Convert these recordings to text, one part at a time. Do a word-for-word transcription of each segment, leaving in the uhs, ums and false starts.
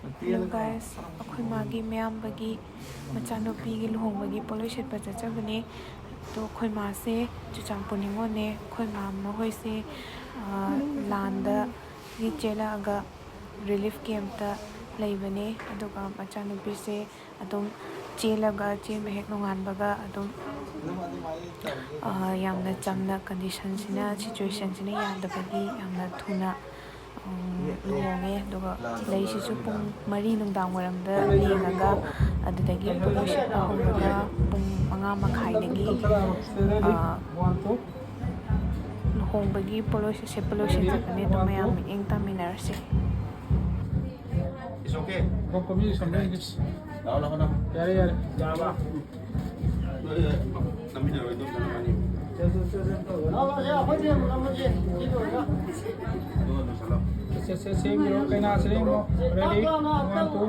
Hello guys, ꯑꯩꯈꯣꯏ ꯃꯥꯒꯤ ꯃꯌꯥꯝꯕꯒꯤ ꯃꯆꯥꯅꯨꯄꯤꯒꯤ ꯂꯨꯍꯣꯡꯕꯒꯤ ꯄꯣꯠꯂꯣꯏ ꯁꯦꯠꯄ ꯆꯠꯆꯕꯅꯦ꯫ ꯑꯗꯣ ꯑꯩꯈꯣꯏ ꯃꯥꯁꯦ ꯆꯨꯔꯆꯥꯟꯄꯨꯔ ꯅꯤꯉꯣꯜꯅꯦ꯫ ꯑꯩꯈꯣꯏ ꯃꯥꯝꯃ ꯍꯣꯏꯁꯦ, ꯑ, ꯂꯥꯟꯗꯒꯤ ꯆꯦꯜꯂꯛꯑꯒ relief campꯇ ꯂꯩꯕꯅꯦ꯫ ꯑꯗꯨꯒ ꯃꯆꯥꯅꯨꯄꯤꯁꯦ ꯑꯗꯨꯝ ꯆꯦꯜꯂꯒ, ꯆꯦꯟꯕ ꯍꯦꯛ ꯅꯣꯡꯉꯥꯟꯕꯒ ꯑꯗꯨꯝ, ꯑ, ꯌꯥꯝꯅ ꯆꯝꯅ, conditionꯁꯤꯅ, situationꯁꯤꯅ ꯌꯥꯗꯕꯒꯤ ꯌꯥꯝꯅ ꯊꯨꯅ, ꯎꯝ, ꯂꯨꯍꯣꯡꯉꯦ꯫ ꯑꯗꯨꯒ ꯂꯩꯁꯤꯁꯨ ꯄꯨꯡ ꯃꯔꯤ ꯅꯨꯡꯗꯥꯡ ꯋꯥꯏꯔꯝꯗ ꯂꯦꯡꯉꯒ, ꯑꯗꯨꯗꯒꯤ ꯄꯣꯠꯂꯣꯏ ꯁꯦꯠꯄ ꯍꯧꯔꯒ ꯄꯨꯡ ꯃꯉꯥ ꯃꯈꯥꯏꯗꯒꯤ, ꯑ, ꯂꯨꯍꯣꯡꯕꯒꯤ ꯄꯣꯠꯂꯣꯏꯁꯦ ꯁꯦꯠꯄ ꯂꯣꯏꯁꯤꯟꯖꯕꯅꯦ꯫ ꯑꯗꯨ ꯃꯌꯥꯝ ꯃꯤꯠꯌꯦꯡ ꯇꯥꯃꯤꯟꯅꯔꯁꯦ꯫ It's okay. ꯂꯥꯛꯑꯣ, ꯂꯥꯛꯑꯣ, ꯂꯥꯛꯑꯣ꯫ ꯌꯥꯔꯦ, ꯌꯥꯔꯦ꯫ ꯅꯝꯃꯤꯟꯅꯔꯣꯏ, ꯑꯗꯨꯝ ꯅꯝꯃꯅꯤ꯫ ꯁꯦ, ꯁꯦ, ꯁꯦ, ꯁꯦ, ꯕ꯭ꯔꯣ, ꯀꯩꯅꯥꯁꯦ ꯌꯦꯡꯉꯣ꯫ Ready? One, two.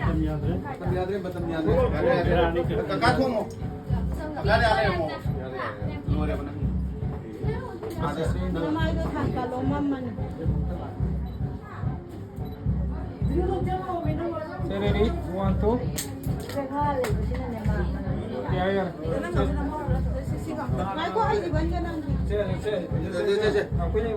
ꯃꯇꯝ ꯌꯥꯗ꯭ꯔꯦ, ꯃꯇꯝ ꯌꯥꯗ꯭ꯔꯦ, ꯃꯇꯝ ꯌꯥꯗ꯭ꯔꯦ꯫ ꯀꯀꯥ ꯊꯣꯡꯉꯣ꯫ ꯀꯀꯥ ꯌꯥꯔꯦ, ꯌꯦꯡꯉꯣ꯫ ꯌꯥꯔꯦ, ꯌꯥꯔꯦ, ꯌꯥꯔꯦ꯫ ꯂꯣꯏꯔꯦꯕ ꯅꯪ꯫ ꯑꯥꯗ ꯅꯪ ꯃꯃꯥꯏꯗꯣ ꯊꯥꯡꯀꯠꯂꯣ, ꯃꯝꯃꯅꯤ꯫ Say ready, one, two. ꯌꯥꯔꯦ, ꯌꯥꯔꯦ꯫ ꯉꯥꯏꯈꯣ, ꯑꯩ ꯏꯚꯟꯒ ꯅꯪꯒꯤ꯫ ꯁꯦ, ꯁꯦ, ꯁꯦ꯫ ꯑꯩꯈꯣꯏꯅ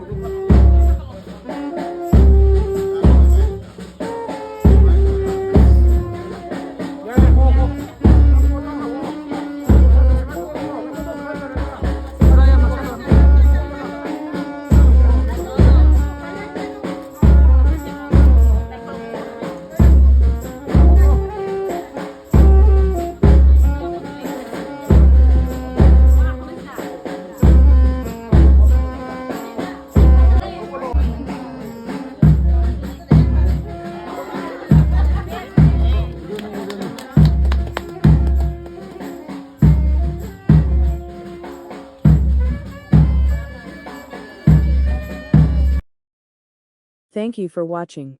Thank you for watching.